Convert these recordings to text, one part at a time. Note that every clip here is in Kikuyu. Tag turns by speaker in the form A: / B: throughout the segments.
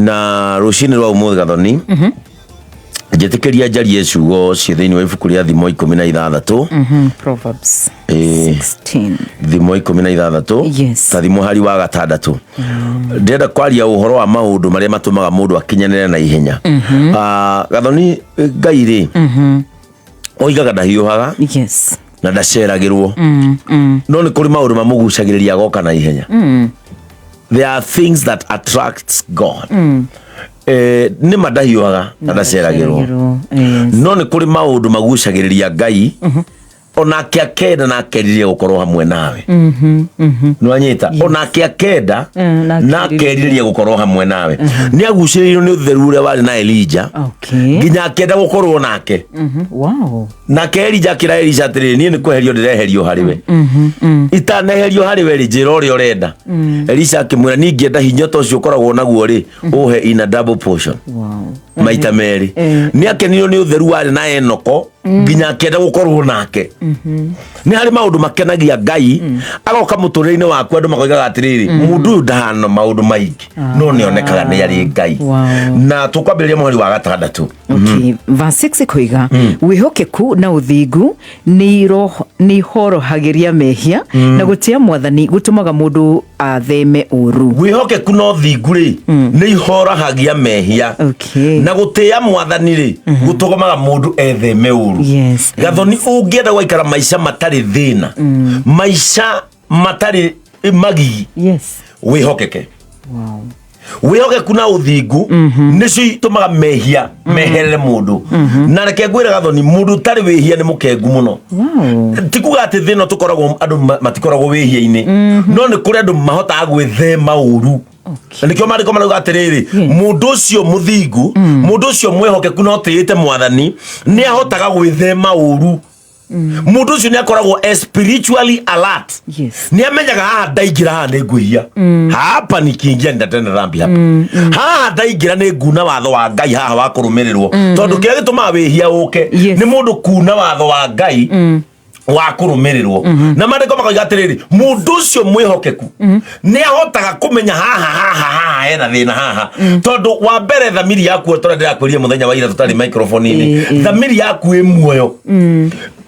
A: Na rũcinĩ rwa ũmũthĩ, Gathoni, njĩtĩkĩria njarie ciugo ciĩ thĩinĩ wa ibuku rĩa Thimo 16.
B: Proverbs 16.
A: Thimo 16. Ta thimo hari wa gatandatũ. Ndĩrenda kwaria ũhoro wa maũndũ marĩa matũmaga mũndũ akinyanĩre na ihenya. Ah, Gathoni, Ngai rĩ, oigaga ndahiũhaga na ndaceragĩrwo, no nĩ kũrĩ maũndũ mamũgucagĩrĩria agoka na ihenya. There are things that attracts God. Nĩ ma ndahiũhaga na ndaceragĩrwo, no nĩ kũrĩ maũndũ magucagĩrĩria Ngai, onake akenda na akerirĩria gũkorwo hamwe nawe. Nĩwanyita? Onake akenda
B: na
A: na akerirĩria gũkorwo hamwe nawe. Nĩ agucĩrĩirio nĩ ũtheru ũrĩa warĩ na Elija, nginya akenda gũkorwo nake. Nake Elija akĩra Elisha atĩrĩrĩ, "Niĩ nĩ kweherio ndĩreherio harĩ we. Itaneherio harĩ we rĩ, njĩra ũrĩa ũrenda." Elisha akĩmwĩra, "Niĩ ingĩenda hinya ta ũcio ũkoragwo naguo rĩ, ũhe in a double portion." Maita merĩ. Nĩ akenirio nĩ ũtheru warĩ na Enoko nginya akĩenda gũkorwo nake. Nĩ harĩ maũndũ makenagia Ngai agoka mũtũrĩre-inĩ waku. Andũ makoigaga atĩrĩrĩ, "Mũndũ ũyũ ndahana maũndũ maingĩ, no nĩ onekaga nĩ arĩ Ngai." Na tũkwambĩrĩria mũhari wa gatandatũ.
B: Okay. Verse 6 ĩkoiga, "Wĩhokeku na ũthingu nĩ ihorohagĩria mehia, na gũtĩa Mwathani gũtũmaga mũndũ atheme ũũru."
A: Wĩhokeku na ũthingu rĩ, nĩ ihorahagia mehia, na gũtĩĩa Mwathani rĩ, gũtũmaga mũndũ etheme ũru. Gathoni, ũngĩenda gwaikara maica matarĩ thĩna, maica matarĩ magigi, wĩhokeke. Wĩhokeku na ũthingu nĩcio itũmaga mehia meherere mũndũ. Na reke ngwĩre, Gathoni, mũndũ ũtarĩ wĩhia nĩ mũkengu mũno. Ti kuga atĩ thĩna tũkoragwo andũ matikoragwo wĩhia-inĩ, no nĩ kũrĩ andũ mahotaga gwĩthema ũru. Na nĩkĩo maandĩko marauga atĩrĩrĩ, mũndũ ũcio mũthingu, mũndũ ũcio mwĩhokeku na ũtĩĩte Mwathani nĩ ahotaga gwĩthema ũru. Mũndũ ũcio nĩ akoragwo e spiritually alert. Nĩ amenyaga, haha ndaingĩra haha nĩ ngwĩhia, hapa nikiingia nitatenda dhambi, hapa haha ndaingĩra nĩ nguna watho wa Ngai haha wa kũrũmĩrĩrwo, tondũ kĩrĩa gĩtũmaga wĩhia ũke nĩ mũndũ kuna watho wa Ngai wa kũrũmĩrĩrwo. Na maandĩko makoiga atĩrĩrĩ, mũndũ ũcio mwĩhokeku nĩ ahotaga kũmenya haha haha haha hena thĩna haha, tondũ wa mbere thamiri yaku, o ta ũrĩa ndĩrakwĩrire mũthenya wa ira tũtarĩ microphone-inĩ, thamiri yaku ĩ muoyo.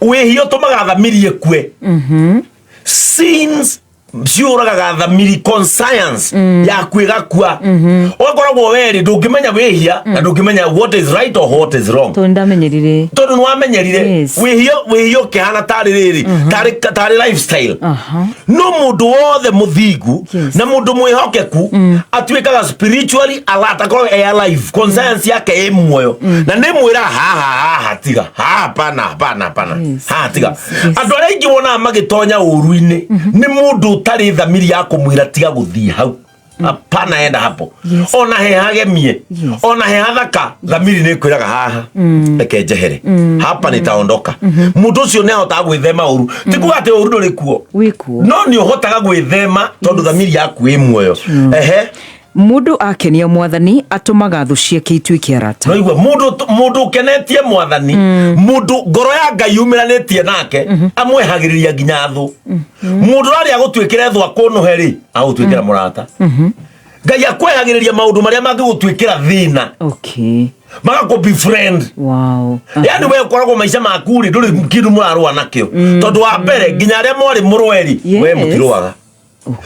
A: Wĩhia ũtũmaga thamiri ĩkue. Sins ciũragaga thamiri, conscience yaku ĩgakua, ũgakoragwo werĩ ndũngĩmenya wĩhia na ndũngĩmenya what is right or what is wrong.
B: Tondũ ndamenyerire.
A: Tondũ nĩ wamenyerire. Wĩhia ũkĩhana tarĩ rĩrĩ, tarĩ lifestyle. No mũndũ wothe mũthingu na mũndũ mwĩhokeku atuĩkaga spiritually alert, akorwo e alive, conscience yake ĩ muoyo na nĩ mwĩra, "Haha haha tiga haha, hapana, hapana, hapana, haha tiga." Andũ arĩa aingĩ wonaga magĩtonya ũru-inĩ nĩ mũndũ ũtarĩ thamiri ya kũmwĩra, "Tiga gũthiĩ hau, hapana, enda hapo." Ona he hagemie, ona he hathaka, thamiri nĩ kwĩraga, "Haha reke njehere, hapa nitaondoka." Mũndũ ũcio nĩ ahotaga gwĩthema ũru. Ti kuga atĩ ũru ndũrĩ kuo.
B: Wĩkuo.
A: No nĩ ũhotaga gwĩthema tondũ thamiri yaku ĩ muoyo. Ehe.
B: Mũndũ akenia Mwathani atũmaga thũ ciake ituĩke arata.
A: Noigua, mũndũ ũkenetie Mwathani, mũndũ ngoro ya Ngai yumĩranĩtie nake, amwehagĩrĩria nginya thũ. Mũndũ ũrarĩa agũtuĩkĩre thũ akũnũhe rĩ, agũtuĩkĩra mũrata. Ngai akwehagĩrĩria maũndũ marĩa mangĩgũtuĩkĩra thĩna, magakũ befriend. Yani we ũkoragwo maica maku rĩ, ndũrĩ kĩndũ mũrarũa nakĩo, tondũ wa mbere nginya arĩa mwarĩ mũrũeri, we mũtirũaga,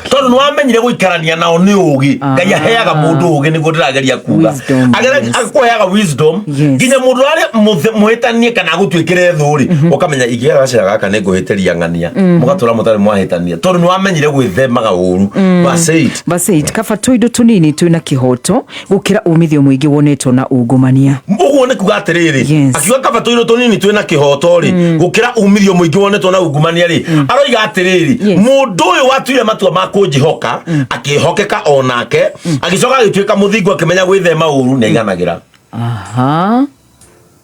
A: tondũ nĩ wamenyire gũikarania nao nĩ ũgĩ. Ngai aheaga mũndũ ũgĩ, nĩguo ndĩrageria kuga.
B: Wisdom, yes.
A: Akũheaga wisdom nginya mũndũ arĩa mũhĩtanie kana agũtuĩkĩre thũ rĩ, ũkamenya ingĩgera gacĩra gaka nĩ ngũhĩtĩria ng'ania, mũgatũra mũtarĩ mwahĩtania, tondũ nĩ wamenyire gwĩthemaga ũru. Verse 8.
B: Verse 8, "Kaba tũindo tũnini twĩna kĩhoto gũkĩra umithio mũingĩ wonetwo na ungumania."
A: Ũguo nĩ kuga atĩrĩrĩ, akiuga kaba tũindo tũnini twĩna kĩhoto rĩ, gũkĩra umithio mũingĩ wonetwo na ungumania rĩ, aroiga atĩrĩrĩ, mũndũ ũyũ watuire matua ma kũnjĩhoka, akĩhokeka onake, agĩcoka agĩtuĩka mũthingu, akĩmenya gwĩthema ũru, nĩ aiganagĩra.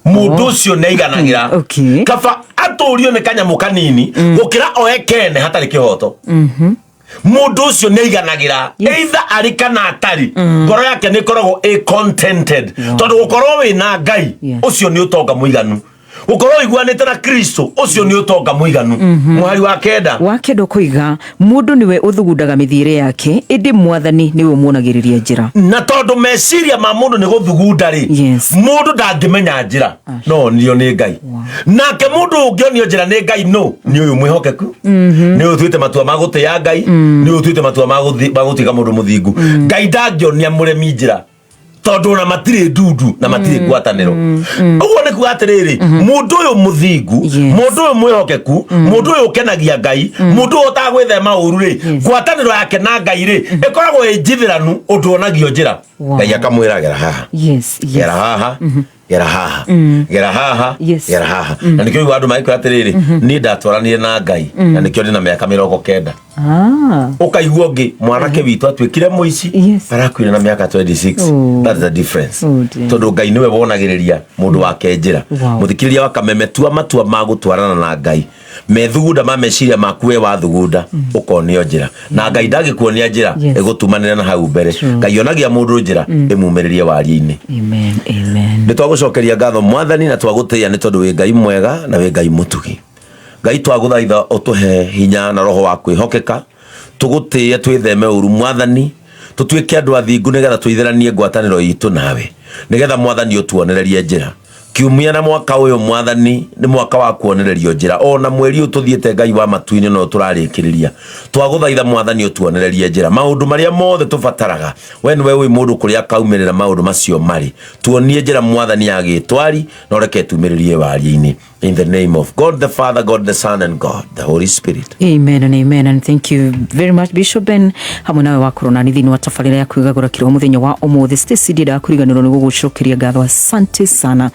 A: Mũndũ ũcio nĩ aiganagĩra. Kaba atũrio nĩ kanyamũ kanini gũkĩra oe kene hatarĩ kĩhoto. Mũndũ ũcio nĩ aiganagĩra, either arĩ kana atarĩ, ngoro yake nĩ ĩkoragwo ĩ contented, tondũ gũkorwo wĩna Ngai, ũcio nĩ ũtonga mũiganu. Gũkorwo ũiguanĩte na Kristo, ũcio nĩ ũtonga mũiganu. Mũhari wa 9.
B: Wa 9 ũkoiga, Mũndũ nĩwe ũthugundaga mĩthiĩre yake, ĩndĩ Mwathani nĩwe ũmuonagĩrĩria njĩra.
A: Na tondũ meciria ma mũndũ nĩ gũthugunda rĩ, mũndũ ndangĩmenya njĩra no onio nĩ Ngai. Nake mũndũ ũngĩonio njĩra nĩ Ngai no nĩ ũyũ mwĩhokeku, nĩ ũyũ ũtuĩte matua ma gũtĩĩa Ngai, nĩ ũyũ ũtuĩte matua ma gũtuĩka mũndũ mũthingu. Ngai ndangĩonia mũremi njĩra, tondũ ona matirĩ ndundu na matirĩ ngwatanĩro. Ũguo nĩ kuga atĩrĩrĩ, mũndũ ũyũ mũthingu, mũndũ ũyũ mwĩhokeku, mũndũ ũyũ ũkenagia Ngai, mũndũ ũyũ ũhotaga gwĩthema ũru rĩ, ngwatanĩro yake na Ngai rĩ, ĩkoragwo ĩ njithĩranu ũndũ onagio njĩra. Ngai akamwĩra, "Gera haha, gera haha, gera haha, gera haha, gera haha." Na nĩkĩo igua andũ magĩkwĩra atĩrĩrĩ, "Niĩ ndatwaranire na Ngai na nĩkĩo ndĩna mĩaka 90." Ũkaigua ũngĩ, mwanake witũ atuĩkire mũici, arakuire na mĩaka 26. That's the difference.
B: Oh, dear.
A: Tondũ Ngai nĩwe wonagĩrĩria mũndũ wake njĩra. Mũthikĩrĩria wa Kameme, tua matua ma gũtwarana na Ngai. Methugunda ma meciria maku, we wathugunda ũkonio njĩra, na Ngai ndangĩkuonia njĩra ĩgũtumanĩre na hau mbere. Ngai onagia mũndũ njĩra ĩmumĩrĩrie warie-inĩ.
B: Amen, amen.
A: Nĩ twagũcokeria ngatho, Mwathani, na twagũtĩĩa nĩ tondũ wĩ Ngai mwega na wĩ Ngai mũtugi. Ngai, twagũthaitha ũtũhe hinya na roho wa kwĩhokeka, tũgũtĩĩe, twĩtheme ũru. Mwathani, tũtuĩke andũ athingu nĩgetha tũithĩranie ngwatanĩro itũ nawe, nĩgetha, Mwathani, ũtuonererie njĩra kiumia na mwaka ũyũ. Mwathani, nĩ mwaka wa kuonererio njĩra, ona mweri ũyũ tũthiĩte, Ngai wa matu-inĩ, no tũrarĩkĩrĩria. Twagũthaitha, Mwathani, ũtuonererie njĩra maũndũ marĩa mothe tũbataraga. We nĩwe ũĩ mũndũ kũrĩa akaumĩrĩra maũndũ macio marĩ. Tuonie njĩra, Mwathani, ya gĩtwari, na ũreke tumĩrĩrie warie-inĩ. In the name of God the Father, God the Son, and God the Holy Spirit.
B: Amen and amen, and thank you very much, Bishop Ben, hamwe nawe wakorwo nani thĩinĩ wa tabarĩra ya kwĩgagũra kĩroho mũthenya wa ũmũthĩ. Stacy, ndiendaga kũriganĩrwo nĩ gũgũcokeria ngatho, asante sana.